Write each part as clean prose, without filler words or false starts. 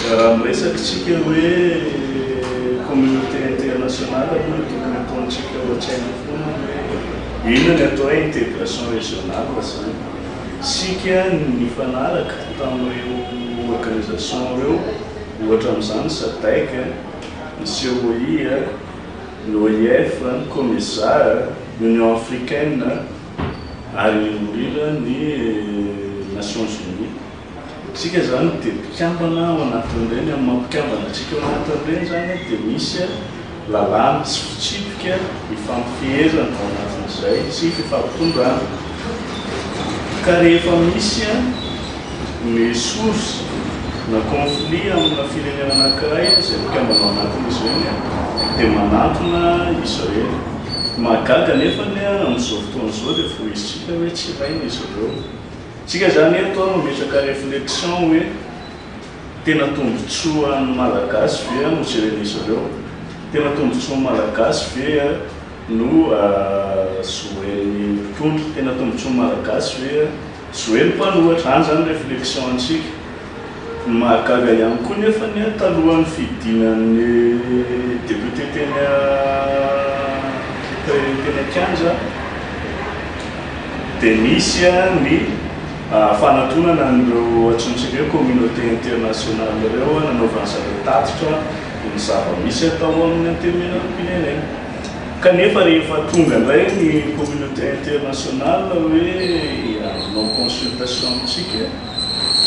Raha miresaka isika hoe communauté internationale aloha dia tokony ataontsika ao an-tsaina foana hoe inona ny atao hoe intégration régionale izany. Isika nifanaraka tamin'ireo organisation ireo, ohatra amin'izany ny Sadec, ny COI, ny OIF, ny Comesa, ny Union africaine ary indrindra ny Nations Unies. Isika izany dia mpikambana ao anatin'ireny, amin'ny maha mpikambana antsika ao anatin'ireny izany dia misy lalàna sy fitsipika ifampifehezana ao anatin'izay sy fifampitondrana. Ka rehefa misy ny source na conflit amina firenena anankiray izay mpikambana ao anatin'izy ireny dia manantona izy ireny. Mahagaga anefa amin'izao fotoana izao dia voizintsika hoe tsy ilaina izy ireo. Tsika zany eto mametraka reflexion hoe tena tombotsoan'ny Malagasy ve no jeren'izy ireo? Tena tombotsoan'ny Malagasy ve no zoen'ny mpitondra? Tena tombotsoan'ny Malagasy ve zoen'ny mpanohatra? Any zany reflexion antsika. Ny mahagaga ihany koa nefany talohan'ny fidinan'ny député teny teny an-kianja dia nisy ny fanatonana an'ireo antsointsika hoe communauté internationale ireo nanaovan'ny zareo tatitra ny zava-misy atao amin'ny antenimierampirenena. Kanefa rehefa tonga indray ny communauté internationale hoe hanao consultation amintsika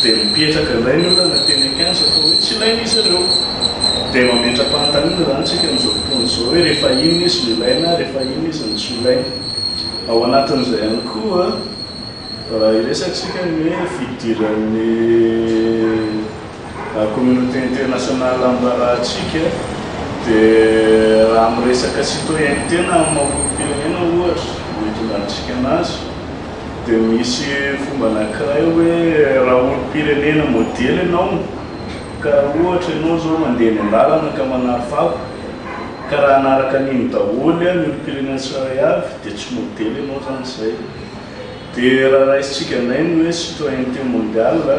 dia mipetraka indray ny olana teny an-kianja fa hoe tsy ilaina izy ireo. Dia mametra-panontaniana izany isika amin'izao fotoana izao hoe rehefa inona izy no ilaina, rehefa inona izy no tsy ilaina. Ao anatin'izay ihany koa, raha hiresaka isika ny hoe fidiran'ny communauté internationale amin'ny raharahantsika dia raha miresaka citoyenneté na amin'ny maha olom-pirenena ohatra no hitondrantsika anazy dia misy fomba anankiray hoe raha olom-pirenena modely ianao ka ohatra ianao izao mandeha eny an-dalana ka manary fako ka raha hanaraka an'iny daholo ny olom-pirenena tsirairay avy dia tsy modely ianao izany izay. Dia raha raisintsika indray ny hoe citoyenneté mondiale,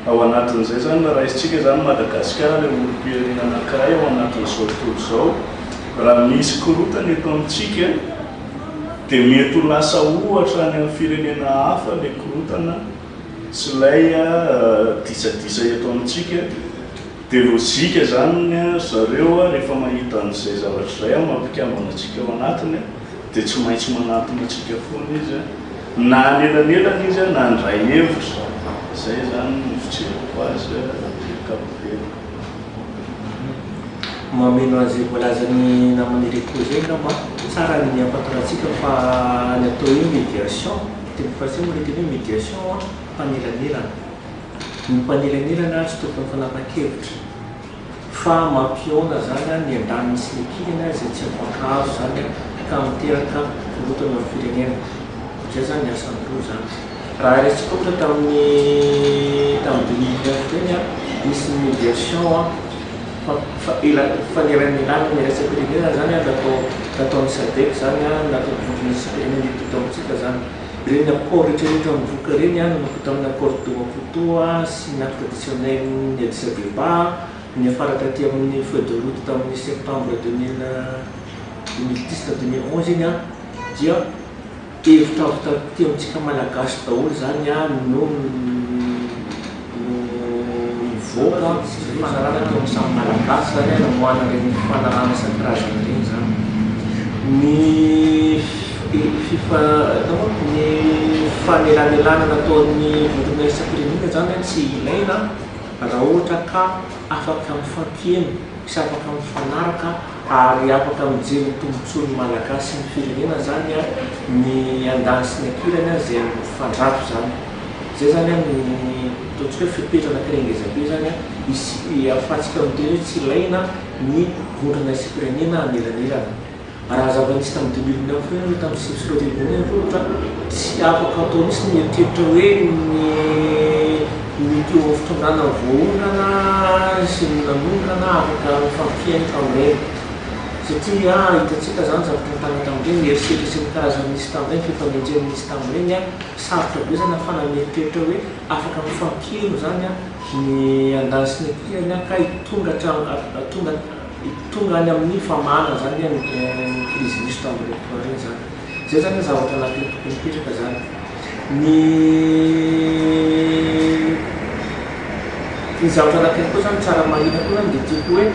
ao anatin'izay izany raha raisintsika izany Madagasikara ilay olom-pirenena anankiray ao anatin'izao tontolo izao, raha misy korontana eto amintsika dia mety ho lasa ohatra any amin'ny firenena hafa ilay korontana sy ilay disadisa eto amintsika. Dia lojika izany ry zareo rehefa mahita an'izay zavatra izay amin'ny maha mpikambana antsika ao anatiny dia tsy maintsy manantona antsika foana izy na hanelanelana izy na handray hevitra. Izay izany no fijeriko azy amin'ny ankapobeny. Mameno an'izay voalazan'ny naman'i Rico izay angamba, tsara ny hahafantarantsika fa ny atao hoe médiation, teny frantsay moa ilay teny hoe médiation, mpanelanelana. Ny mpanelanelana tsy tokony fanapa-kevitra fa mampihaona izany ny andaniny sy ny ankilany izay tsy mifankahazo izany ka miteraka korontana eo amin'ny firenena. Izay izany ny asan'ireo izany. Raha raisintsika ohatra tamin'ny tamin'ny 2009 ireny nisy ny médiation fanelanelanana iraisam-pirenena izany natao nataon'ny Sadec izany nataon'ny vondrona iraisam-pirenena teto amintsika izany. Ireny accord rehetra rehetra mivoaka ireny an, nanomboka tamin'ny accord de Maputo sy ny acte additionnel ny Addis Abeba, niafara taty amin'ny feuille de route tamin'ny septembre 2010 na 2011 iny an, dia hevitra avy taty amintsika Malagasy daholo izany an no no nivoaka sy fifanarahana teo amin'ny samy Malagasy izany an, namoahana ireny fifanarahana isan-karazany ireny izany. Ny fifa ny fanelanelanana ataon'ny vondrona iraisam-pirenena izany an tsy ilaina raha ohatra ka afaka mifampiheno sy afaka mifanaraka ary afaka mijery ny tombotsoan'ny Malagasy sy ny firenena izany an ny andaniny sy ny ankilany an izay mifandrato izany. Izay izany an ny ataontsika hoe fepetra anankiray ngeza be izany an hisy ahafahantsika miteny hoe tsy ilaina ny vondrona iraisam-pirenena hanelanelana. Raha zava-nisy tamin'ny 2009 ireny na tamin'ny 2009 ireny ohatra, tsy afaka atao mihitsy ny mieritreritra hoe ny ny teo amin'ny fitondrana voaongana sy ny nanongana afaka mifampihaino tamin'ireny. Satria hitantsika izany zavatra nitranga tamin'ireny, ny herisetra sy ny karazany nisy tamin'ireny, fifanenjehana nisy tamin'ireny, sarotra be izany ahafahana mieritreritra hoe afaka mifankeno izany ny andaniny sy ny ankilany ka hitonga hatramin'ny tonga any amin'ny famahana izany ny krizy nisy tamin'ireny fotoana ireny izany. Izay izany ny zavatra anankiray tokony hipetraka izany. Ny ny zavatra anankiray koa izany tsara marihina koa izany dia tiako hoe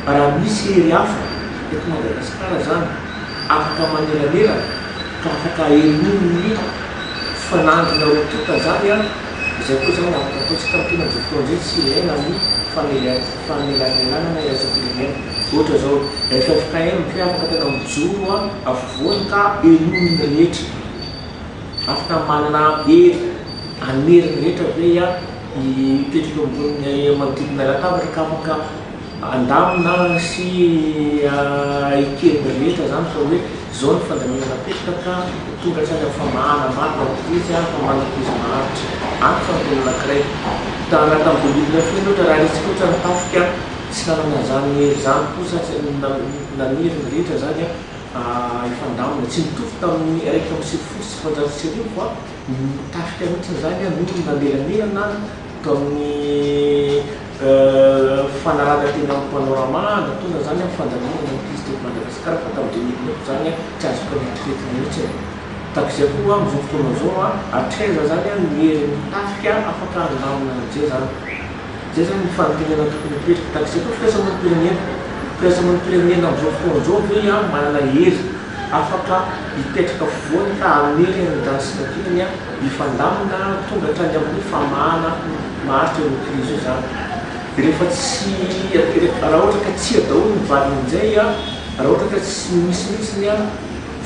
raha misy hery hafa eto Madagasikara izany afaka manelanelana ka afaka henoin'ny fanandrina roa tonta izany an, izay koa izany afaka ataontsika miteny amin'izao fotoana izay tsy ilaina ny fanelanelanana iraisam-pirenena. Ohatra izao ffkm ve afaka tena mijoro afovoany ka henoin'ny rehetra? Afaka manana hery hanery ny rehetra ve hipetraka eo ambonin'ny manodidina latabatra ka afaka handamina sy eken'ny rehetra izany fa hoe izao ny fandaminana apetraka ka tonga hatrany amin'ny famahana marina ny krizy, famahana krizy maharitra. Any fanontaniana anankiray. Raha tamin'ny 2009 iny ohatra, raha resy ohatra ny tafika, tsy nanana izany hery izany koa sa tsy nanery ny rehetra izany hifandamina. Tsy nitovy tamin'ny 1991 fa ny tafika mihitsy izany no nanelanelana tamin'ny fanarahana teny amin'ny panorama nahatonga izany amin'ny fandaminana ny krizy teto Madagasikara fa tamin'ny 2009 izany tsy azoko eritreretina mihitsy. Tahaka izay koa amin'izao fotoana izao, hatraiza izany ny herin'ny tafika afaka handamina an'izay izany? Izay izany ny fanontaniana tokony hipetraka. Tahaka izay koa firaisamonim-pirenena. Firaisamonim-pirenena amin'izao fotoana izao ve manana hery afaka hipetraka afovoany ka hanery an'i Dan sy ny ankilany hifandamina tonga hatrany amin'ny famahana maharitra io krizy io izany? Rehefa tsy, raha ohatra ka tsia daholo ny valin'izay, raha ohatra ka tsy misy mihitsy ny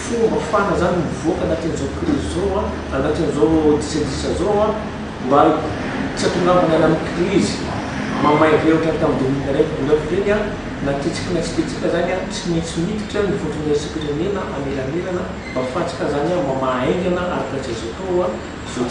fomba afahana izany mivoaka anatin'izao krizy izao, anatin'izao disadisa izao, mba tsy hahatongavana any amin'ny krizy mamay be ohatran'ny tamin'ny 2009 ireny, na tiantsika na tsy tiantsika izany, tsy maintsy miditra ny vondrona iraisam-pirenena hanelanelana mba ahafahantsika izany mamaha haingana araka izay azo atao izao.